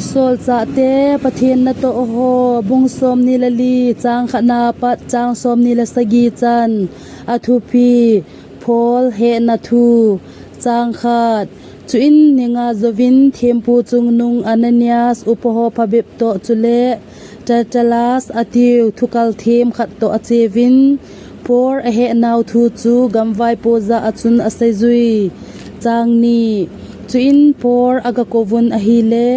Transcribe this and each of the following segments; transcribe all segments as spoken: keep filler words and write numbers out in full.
Solchahte Pathen natoh ho, bung somni le li, chang khatna pat chang somni le sagi chan. Athupi: Paul hehna thu. Chang khat. Chuin ni nga jouvin thempu chungnung Ananias, upa ho phabep toh chule Tertullus atiu thukal them khat toh acheuvin, Paul ahehnau thu chu gamvaipo jah a chun aseijui. Chang ni. Chuin Paul aga kouvun ahile,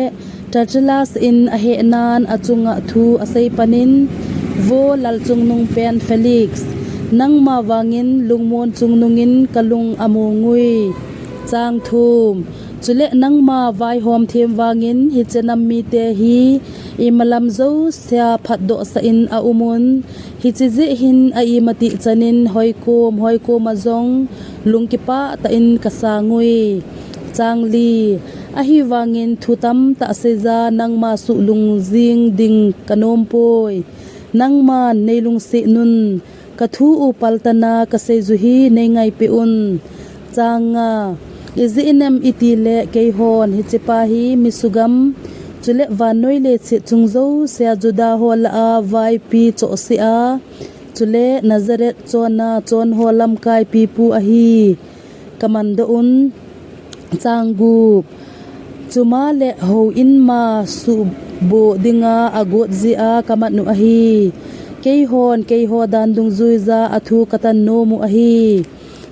Tertullus in ahehnan achunga thu asei panin, Vo lal chungnung pen Felix, nangma vangin lungmon chungnungin kalung among ui. Chang thum. Chule nangma vaihom them vangin hiche nam mite hi imalam jousea phatdohsah in aumun, hiche jeh hin a imatih chanin hoikom hoikoma jong lungkipah tah in kasang ui. Chang li. Ahivangin thu tamtah seija nangma suhlung jing ding kanom poi. Nangman neilungset un, kathu u paltana kaseiju hi neingaipeh un. Chang nga. Ijeh inem itile keihon hichepa hi mi sugam, chule vannoi leiset chung jousea Juda ho lah a vaipi chohsea, chule Nazareth chonna chon ho lamkai pipu ahi, kamandoh un. Chang gup. Chuma le houin ma suhboh dinga agot jeh a kamat u ahi. Keihon keiho dan dungjuija athu katan nom u ahi.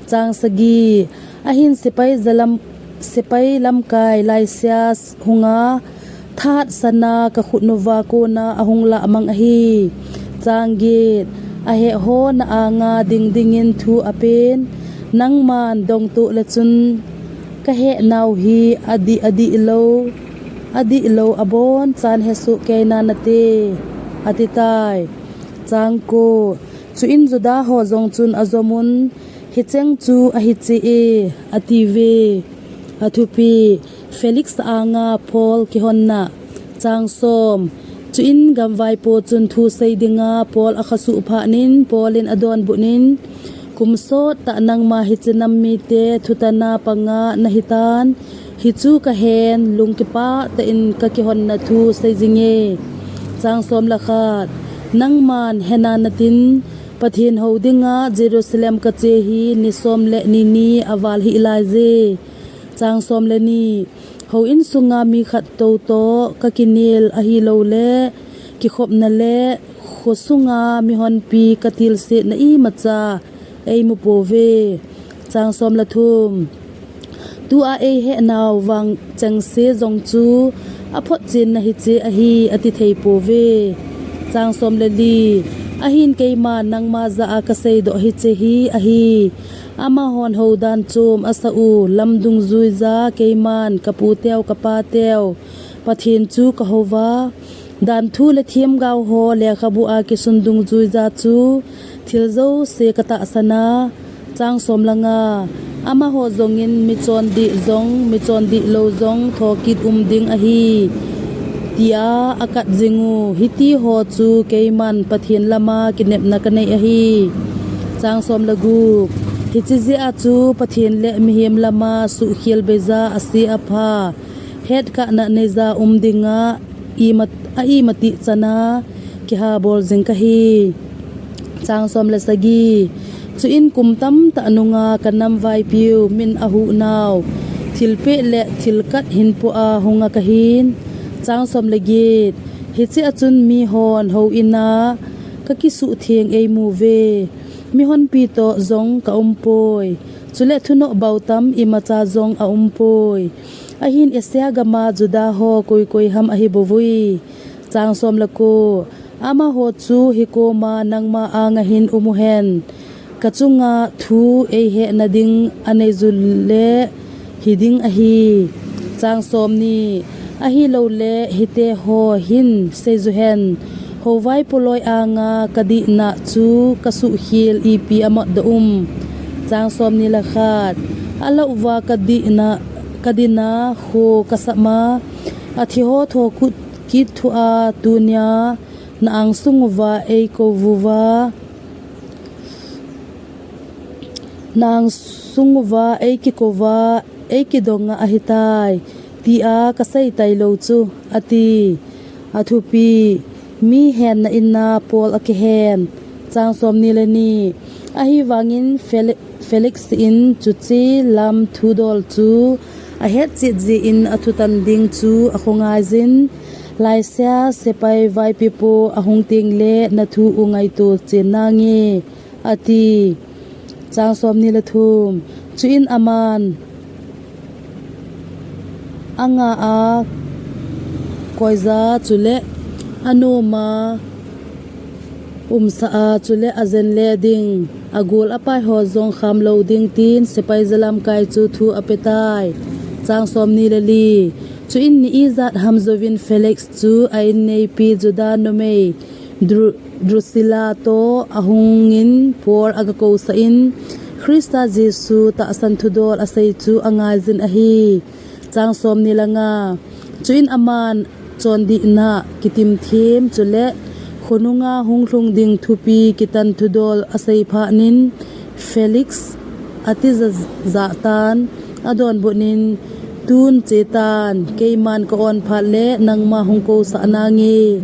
Chang sagi. Ahin sepai jalam, sepai lamkai Lisias hunga thahat sana kakhut uva kona ahung lahmang ahi. Chang get. Ahehho na anga ding dingin thu apen, nangman dongtoh le chun kahehnau hi adih, adihlou, adihlou abonchan hesoh kei nanate, atitai. Chang ko. Chuin Juda ho jong chun ajomun, Hicheng chu ahiche e, atiuve. Athupi: Felix anga Paul kihonna. Chang som. Chuin gamvaipo chun thu sei dinga Paul akhasuh phatnin, Paul in adonbutnin, Kum sottah nangma hiche nam mite thutana panga nahitan, hichu kahen, lungkipah tah in kakihonna thu seijinge. Chang som le khat. Nangman hena natin, Pathen hou dinga Jerusalem kache hi ni som le ni ni aval hih laiye. Chang som le ni. Houin sunga mi khat tou toh kakinel ahilouleh, kikhopna le khosunga mihonpi katilsetna imacha eimu pouve. Chang som le thum. Tua eihehnau vang chengse jong chu aphotchenna hiche ahi, ati thei pouve. Chang som le li. Ahin keiman nangma jah a kaseidoh hiche hi ahi. Amahon houdan chom asah u lam dungjuija keiman kaputeu kapateu Pathen chu kahouva, danthu le themgao ho lekhabu a kisun dungjuija chu thil jouse katahsan a. Chang som le nga. Amaho jongin michondih jong, michondihlou jong thokit um ding ahi, tia akat jing u. Hitiho chu keiman Pathen lama kinepna kanei ahi. Chang som le gup. Hiche jeh a chu Pathen le mihem lama suhkhel beija ase apha, hetkahna neija um dinga ima, a imatih chana kihabol jing kahi. Chang som le sagi. Chuin kum tamtah nunga kanam vaipiu min ahuhnau thilpeh le thilkat hinpoa hunga kahin. Chang som le get. Hiche a chun mihon houin a kakisuhtheng eimuve. Mihonpi toh jong kaumpoi. Chule thunoh bautam imacha jong aumpoi. Ahin Asia gama Juda ho koi koi ham ahibouvui. Chang som le ko. Amaho chu hikoma nangma anga hin um uhen. Kachunga thu eihehna ding aneiju le hiding ahi. Chang somni. Ahilouleh hiteho hin seiju hen, houvaipo loi anga kadihna chu kasuhkhel ipi amatdoh um. Chang somni le khat. Alouva kadihna, kadinna kho kasapma, athiho thokit thua tunia na angsung uva eikouvuva, na angsung uva eikikouva, eikidonga ahitai. tia kasei tailou chu, ati. Athupi, mi henna inna Paul akehen. Chang somni le ni. Ahivangin Fel-, Felix in chuche lam thudol chu ahetchet jeh in athutan ding chu akhongaijin, Laisia sepai vaipipu ahung tengle nathu u ngaito chen nange, ati. Chang somni le thum. Chuin aman anga a koija chule anoma umsa a chule ajen le ding, agol apai ho jong khamlou ding tin sepai jalamkai chu thu apetai. Chang somni le li. Chuin ni ijat ham jouvin Felix chu a-inneipi Juda numei Dru-, Drusilla toh ahungin Paul agakousah in, Christa Jesu tahsan thudol asei chu angaijin ahi. Chang somni le nga. Chuin aman chondihna kitimthem chule khonunga hunglhung ding thupi kitan thudol asei phatnin Felix atija jahtan, adonbutnin, Tun chetan, keiman ka-on phat le nangma hung kousah nange,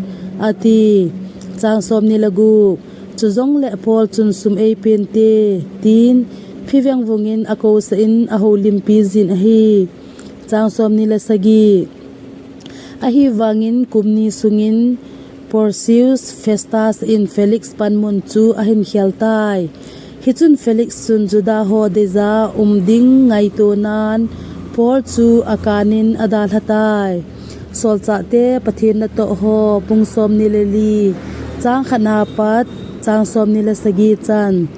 ati. Chang somni le gup. Chujongle Paul chun sum eipente, tin phivengvungin akousah in ahoulimpi jin ahi. Chang somni le sagi. Ahivangin kum ni sungin Porcius Festus in Felix panmun chu ahin kheltai. Hichun Felix chun Juda ho deija um ding ngaitonan Paul chu akanin adalhatai. Solchahte Pathen natoh ho, bung somni le li, chang khatna apat chang somni le sagi chan.